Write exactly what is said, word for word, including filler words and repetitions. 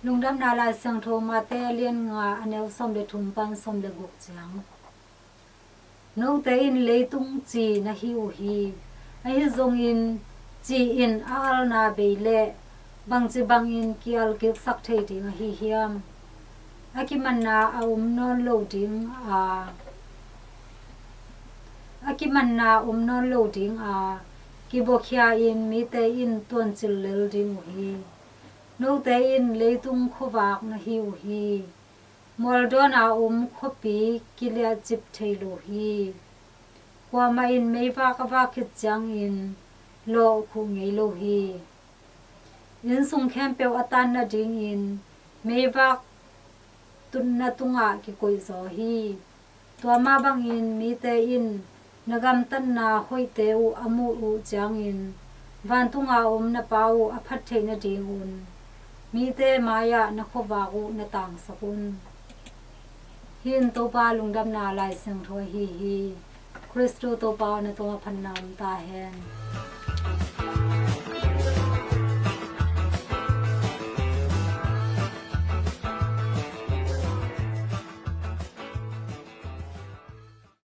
Lungdamna Lai Siangtho Mate a lian nga, a neu sawm le thum pan sawm le guk ciang. Note in leitung ci na hi uh hi. Ahi zongin ci in a alna bei leh bangci bangin ki-al kiksak thei ding ahi hiam? A kimanna a um nawn lo ding a, a kimanna um nawn lo ding a, kibuakhia in mite in tuancil lel ding uh hi. Note in leitung khuavak na hi uh hi. Mualdawna um khuapi kiliahcip thei lo hi. Kuamah in meivak a vak khit ciangin lawh khuh ngei lo hi. Innsung khempeuh a tan nadingin meivak tutna tungah kikoihzaw hi. Tua mah bangin mite in na gamtatna hoihte uh a muh uh ciangin vantunga om na Pa uh a phat theih nadingun mite mai-ah na khuavak uh na tangsak un. Hih in Topa Lungdamna Lai Siangtho ahi hi. Khristu Topa aw, na tungah phatna om ta hen.